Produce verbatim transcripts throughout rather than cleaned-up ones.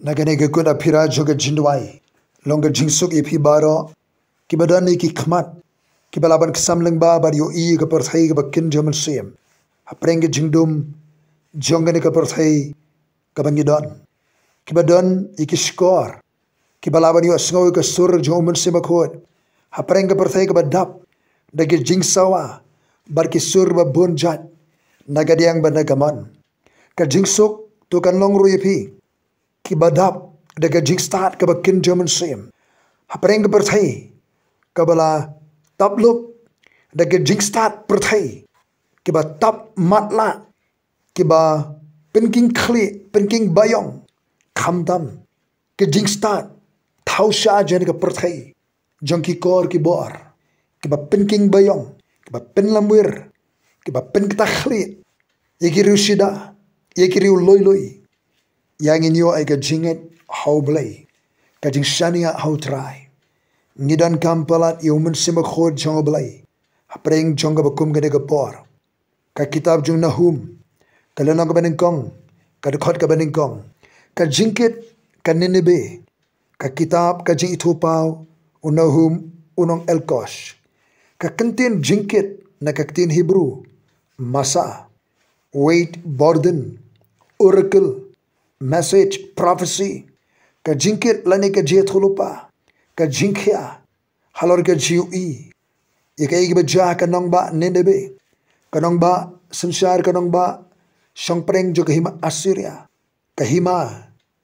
Na kane ka kut aphira jong ka jingduwai, long ka jingsuk ïa phi baroh kiba don ïa ki khmat, kiba lah ban ksam lyngba bad ïohi ïa ka pyrthei kaba kin jong u Mynsiem, hapdeng ka jingdum jong kane ka pyrthei kaba ngi don, kiba don ïa ki shkor, kiba lah ban ïohsngew ïa ka sur jong u Mynsiem Bakhuid hapdeng ka pyrthei kaba dap da ki jingsawa bad ki sur ba bun jait na ka diang bad na ka mon. Ka jingsuk to kan long ruh ïa phi kiba dap da ka jingstad kaba kin jong u Mynsiem hapdeng ka pyrthei kaba la tap lup da ka jingstad pyrthei, kiba tap matlah, kiba pynking khlieh, pynking baïong, khamtam ka jingstad thaw sha jong ka pyrthei jong ki kor ki bor, kiba pynking baïong, kiba pynlamwir, kiba pynkta khlieh ïa ki riew shida, ïa ki riew lui lui. Ïa ngin ïoh ïa ka jingngeit ha U Blei, ka jingshaniah ha U Trai. Ngi donkam palat ïa u Mynsiem Bakhuid jong U Blei hapdeng jong kaba kum kane ka por. Ka kitab jong u Nahum, ka lynnong kaba nyngkong, ka dkhot kaba nyngkong. Ka jingkit ka Nineveh. Ka kitab ka jingithuhpaw u Nahum u nong Elkosh. Ka kyntien jingkit na ka ktien Hebru, masa, wait, burden, oracle, message, prophecy. Ka jingkit lane ka jingïathuhlypa, ka jingkhia halor ka jingïohi ïa kaei kaba jia ha ka nongbah Nineveh, ka nongbah synshar, ka nongbah shongpdeng jong ka hima Assyria, ka hima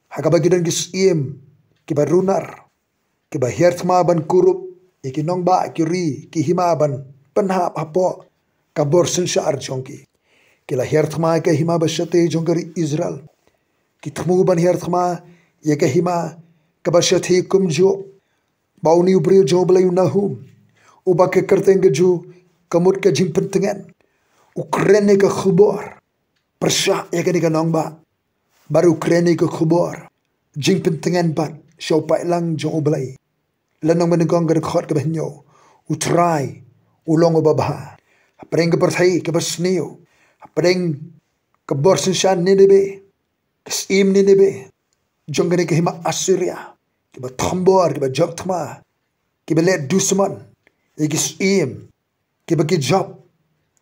ha kaba ki don ki syiem kiba runar, kiba hiar thma ban kurup ïa ki nongbah, ki ri, ki hima ban pynhap hapoh ka bor synshar jong ki. Ki la hiar thma ïa ka hima ba shathie jong ka ri Israel. Ki thmu ban hiar thma ïa ka hima kaba shathie kumjuh ba une u briew jong U Blei u Nahum, uba ka kyrteng ka jong u ka mut ka jingpyntngen, u kren ïa ka khubor pyrshah ïa kane ka nongbah, bad u kren ïa ka khubor jingpyntngen pat sha u paidlang jong U Blei. Lynnong ba nyngkong, ka dkhot kaba hynñiew. U Trai u long uba bha hapdeng ka pyrthei kaba sniew, hapdeng ka bor synshar Nineveh, ka syiem Nineveh jong kane ka hima Assyria, kiba thombor, kiba jop thma, kiba leh dusmon ïa ki syiem, kiba ki jop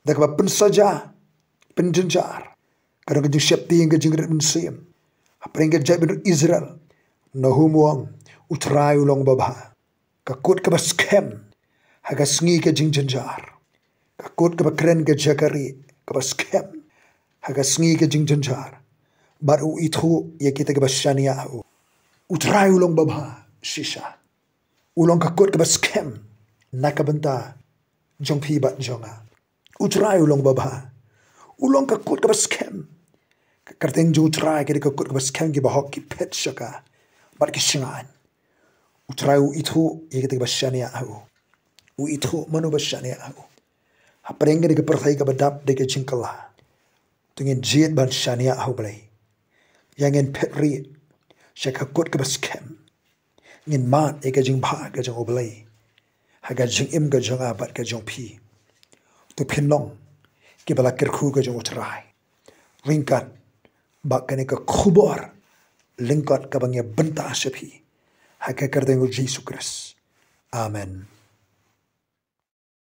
da kaba pynsaja, pynjynjar. Ka don ka jingsheptieng, ka jingrit mynsiem hapdeng ka jaitbynriew Israel. Nahum u ong, U Trai u long uba bha. Ka kut kaba skhem ha ka sngi ka jingjynjar. Ka kut kaba kren ka jaka ri kaba skhem ha ka sngi ka jingjynjar. Bad u ithuh ïa kita kiba shaniah ha u. U Trai u long uba bha shisha. U long ka kut kaba skhem na ka bynta jong phi bad jong nga. U Trai u long uba bha. U long ka kut kaba skhem. Ka kyrteng jong U Trai ka dei ka kut kaba skhem, kiba hok ki phet sha ka bad ki shngaiñ. U Trai u ithuh ïa kita kiba shaniah ha u. U ithuh mano ba shaniah ha u. Hapdeng kane ka pyrthei kaba dap da ka jingkylla, to ngin jied ban shaniah ha U Blei. Ïa ngin phet rieh sha ka kut kaba skhem. Ngin mad ïa ka jingbha ka jong U Blei ha ka jingim ka jong nga bad ka jong phi. To phin long kiba la kyrkhu ka jong U Trai ryngkat bad kane ka khubor lyngkot kaba ngi bynta sha phi, ha ka kyrteng U Jisu Khrist. Amen.